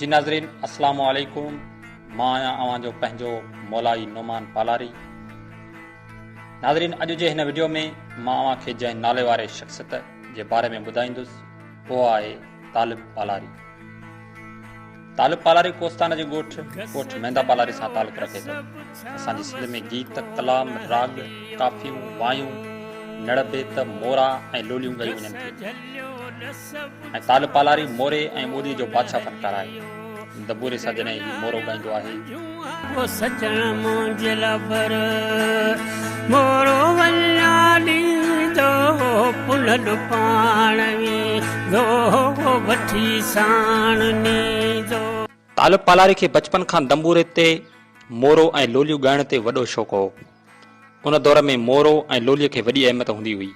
جي ناظرين اسلام عليڪم مان آهيان اوهان جو پنهنجو مولائي نعمان پالاري ناظرين اڄ جي هن وڊيو ۾ مان اوهان کي جنهن نالي واري شخصيت جي باري ۾ ٻڌائيندس اهو آهي طالب پالاري طالب پالاري ڪوستان جي ڳوٺ ڳوٺ ميندا پالاري سان تعلق رکي ٿو. اسان جي سنڌ ۾ گيت، ڪلام، راڳ، ڪافيون، وايون، نڙ بيت، مورا ۽ لوليون ڳايون وڃن ٿيون ۽ طالب پالاري موري ۽ ٻوليء جو بادشاهه فنڪار آهي. دنبوري سان جڏهن هي مورو ڳائيندو آهي. او سڄڻ منهنجي لبر مورو وڃان ڏيندو پنهل پاڻ ويندو وٺي ساڻ نيندو. طالب پالاري کي بچپن کان دنبوري تي مورو ۽ لوليون ڳائڻ تي وڏو شوق هو. ان دور ۾ مورو ۽ لوليء کي وڏي اهميت هوندي هئي.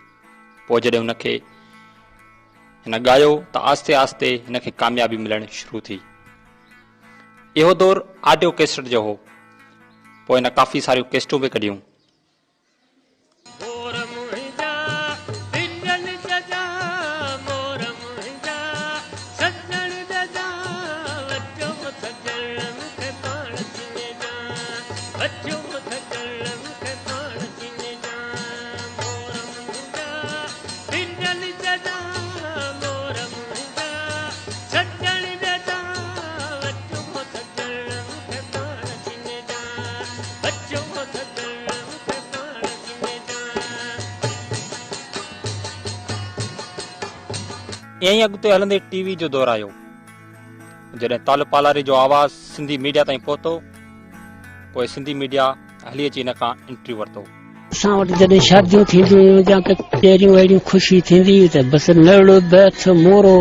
پوء جڏهن هن کي هن ڳايو ته آهستي آهستي هن کي ڪاميابي ملڻ شروع ٿي. اهو دور آڊيو ڪيسٽ جو هو. پوء هن ڪافي ساريون ڪيسٽون به ڪڍيون. مور منهنجا ڏنل جدا مور منهنجا سڄڻ جدا وچو سڄڻ مون کي پاڻ سڃاڻ وچو سڄڻ مون کي پاڻ سڃاڻ مور منهنجا ڏنل جدا مور منهنجا سڄڻ جدا وچو سڄڻ مون کي پاڻ سڃاڻ وچو سڄڻ ائين ئي اڳتي هلندي ٽي وي جو دور آيو. جڏهن طالب پالاري جو آواز سنڌي ميڊيا تائين پهتو، پوء سنڌي ميڊيا هلي اچي هن کان انٽرويو ورتو. اسان وٽ جڏهن شاديون ٿينديون هيون يا ڪي ڪهڙيون اهڙيون خوشي ٿيندي هئي ته بس نڙ، بيت، مورو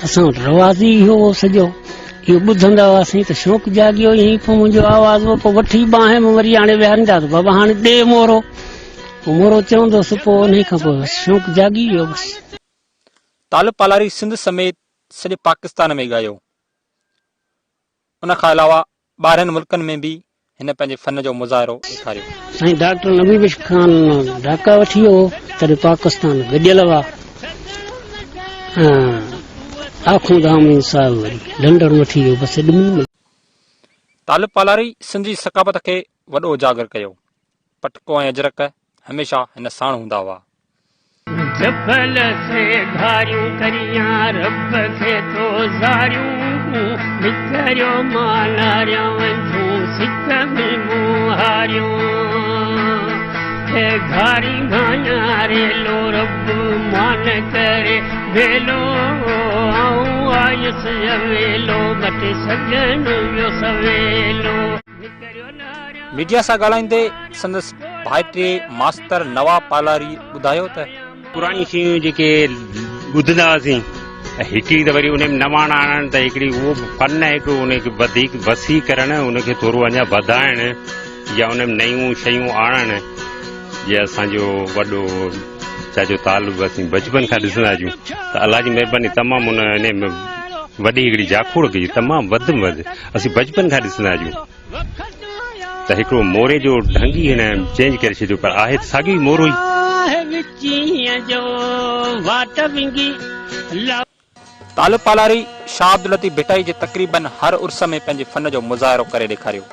اسان وٽ رواج ئي اهو هو سڄو. اهو ٻڌندا هئاسين ته شوق جاڳيو ائين ئي پوء منهنجو آواز به پوء وٺي ٻانهن ۾ وري آڻي ويهاريندا ته بابا هاڻي ڏي مورو. پوء مورو چوندو هوس پوء انهي کان پوء بس شوق جاڳي ويو بس. طالب پالاري سنڌ سميت سڄي پاڪستان ۾ ڳايو. ان کان علاوه ٻاهرين ملڪن ۾ به هن پنهنجي فن جو مظاهرو ڏيکاريو. سائين ڊاڪٽر نبي بخش خان ڍاڪا وٺي ويو هو، تڏهن پاڪستان گڏيل هئا ۽ آخوند آمين صاحب وري لنڊن وٺي ويو بس ٻنهي ملڪن. طالب پالاري سنڌ جي ثقافت کي وڏو اجاگر ڪيو. پٽڪو ۽ اجرڪ هميشه هن ساڻ هوندا هئا. جبل سي گهاريون ڪريان رب کي ٿو زاريون نڪريو مان ناريان ونجهون سڪ ۾ مون هاريون هي گهاري گهايان ريلو رب مان ڪري ويلو آئون آيس اويلو مٽي سڄڻ ويو سويلو. ميڊيا سان ڳالهائيندي سندس ڀائٽي ماستر نواب پالاري ٻڌايو ته. پراڻيون شيون جيڪي ٻڌندا هئاسين ته هڪڙي ته وري ان ۾ نواڻ آڻڻ ته هڪڙي اهو به فن آهي هڪڙو ان کي وڌيڪ وسيع ڪرڻ ان کي ٿورو اڃا وڌائڻ يا ان ۾ نيون شيون آڻڻ جي اسان جو وڏو چاچو طالب اسين بچپن کان ڏسندا اچون ته الله جي مهرباني تمام ان انهي ۾ وڏي هڪڙي جاکوڙ ڪئي تمام وڌ ۾ وڌ اسين بچپن کان ڏسندا اچون ته هڪڙو موري جو ڍنگ ئي هن چينج ڪري ڇڏيو پر آهي ته ساڳيو ئي مورو ئي. طالب پالاري شاهه عبداللطيف ڀٽائي جي تقريبن هر عرس ۾ پنهنجي فن جو مظاهرو ڪري ڏيکاريو.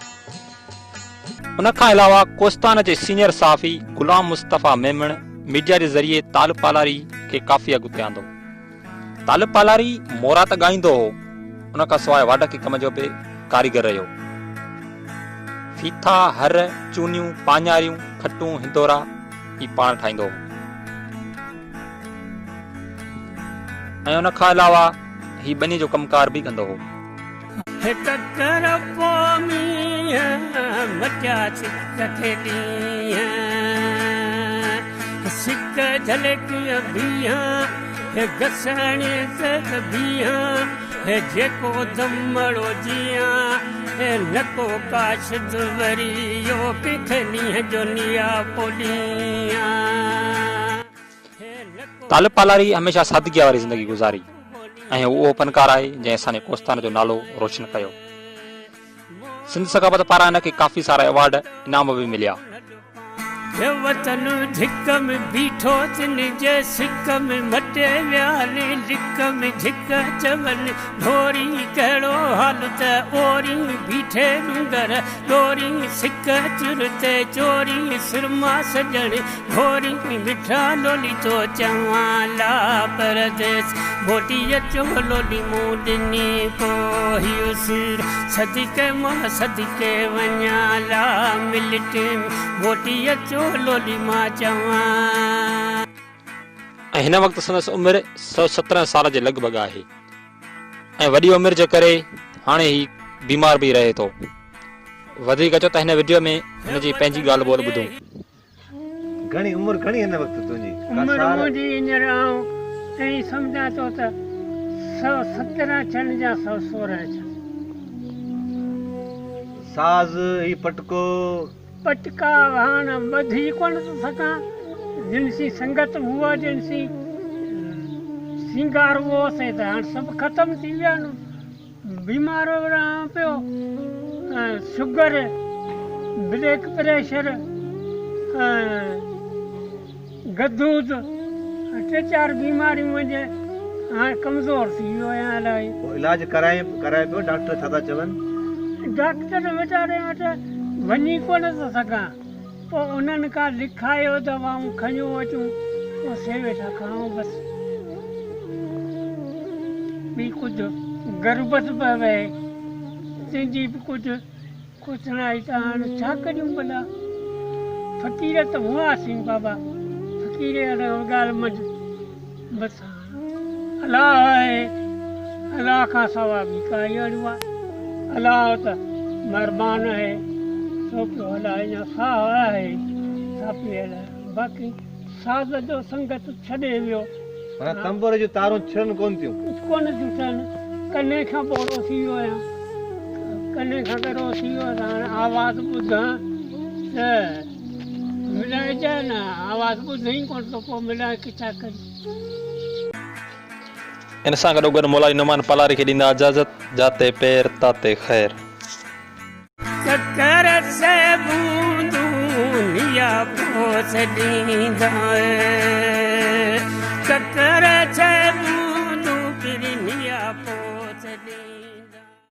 ان کان علاوه ڪوستان جي سينيئر صحافي غلام مصطفيٰ ميمڻ ميڊيا جي ذريعي طالب پالاري کي ڪافي اڳتي آندو. طالب پالاري مورا ته ڳائيندو هو، ان کان سواء واڍڪي ڪم جو به ڪاريگر رهيو. ڦيٿا، هر، چونيون، پاڃاريون، کٽون، هندورا هي پاڻ ٺاهيندو هو. ۽ ان کان علاوه هي ٻني جو ڪم ڪار به ڪندو هو. ڪڪر پوء مينهن، مٽيا سڪ کي ڏينهن، سڪ جهلي ڪيئن بيهان، هي گسڻي تي بيهان، هي جيڪو دمڙو جيان، هي نڪو ڪاشد وري يو ڪنهن کي نينهن جو نياپو ڏيان. طالب پالاري هميشه سادگيء واري زندگي گذاري ۽ هو اهو فنڪار آهي جنهن اسان جي ڪوستان جو نالو روشن ڪيو. سنڌ ثقافت پاران هن کي ڪافي سارا ايوارڊ، انعام به مليا. هي وطن جھڪ ۾ بيٺو تن جي سڪ ۾ مٽي ويا ني لڪ ۾ جھڪ چون ڍوري ڪهڙو حال ته اوري بيٺي ڏونگر ڏوري سڪ چر تي چوري سرما سڄڻ گھوري مٺا لولي ٿو چوان لا پرديس موٽي اچو لولي مون ڏني پو هيو سر صدقي مان صدقي وڃان لا ملٽي موٽي اچو لولي مان چوان. ۽ هن وقت سندس عمر 117 سال جي لڳ ڀڳ آهي ۽ وڏي عمر جي ڪري هاڻي هي بيمار به رهي ٿو. وڌيڪ اچو ته هن وڊيو ۾ هن جي پنهنجي ڳالهه ٻولهه ٻڌون. گهڻي عمر گهڻي هن وقت تنهنجي؟ عمر منهنجي هينئر آئون ائين سمجهان ٿو ته 117 ٿين يا 116 ٿين. ساز هي پٽڪو. پٽڪا هاڻ ٻڌي ڪونه ٿو سگهان. جن سين سنگت هئا جن سين سينگار هئو سي ته هاڻ سڀ ختم ٿي ويا آهن. بيمار رهان پيو ۽ شگر، بليڪ پريشر ۽ غدود ٽي چار بيماريون منهنجي هاڻ ڪمزور ٿي ويو آهيان الاهي. پوء علاج ڪرائين ڪرائي پيو ڊاڪٽر ڇا ٿا چون؟ ڊاڪٽر ويچاري وٽ وڃي ڪونه ٿو سگهان پوء انهن کان لکايو دوائون کنيو اچون پوء سي ويٺا کائون بس ٻي ڪجهه غربت به وهي تنهنجي به ڪجهه ڪوچڻائي ته هاڻ ڇا ڪريون ڀلا فقير ته هئاسين بابا فقير ڳالهه منجهه بس هاڻ الله آهي الله کان سوا ٻي ڪائي اڙ آهي الله ته مھربان آهي سو پيو هلائي اڃا ساهه آهي سا پئي هلائي باقي ساز جو سنگت ڇڏي ويو. معنيٰ تنبوري جون تارون ڇڙن ڪونه ٿيون. ڪونه ٿيون ڇڙن. ڪنھن کان ٻوڙو ٿي ويو آهيان. ڪنھن کان ڳرو ٿي ويو آهيان ته هاڻي آواز ٻڌان ته ملائجانء نه آواز ٻڌين ئي ڪونه ٿو پوء ملائي ڪٿان ڪرين. ان سان گڏوگڏ مولائي نعمان پالاري کي ڏيندا اجازت، جاتي پير تاتي خير. ڪڪر سي بوندون يا پوس ڏيندا.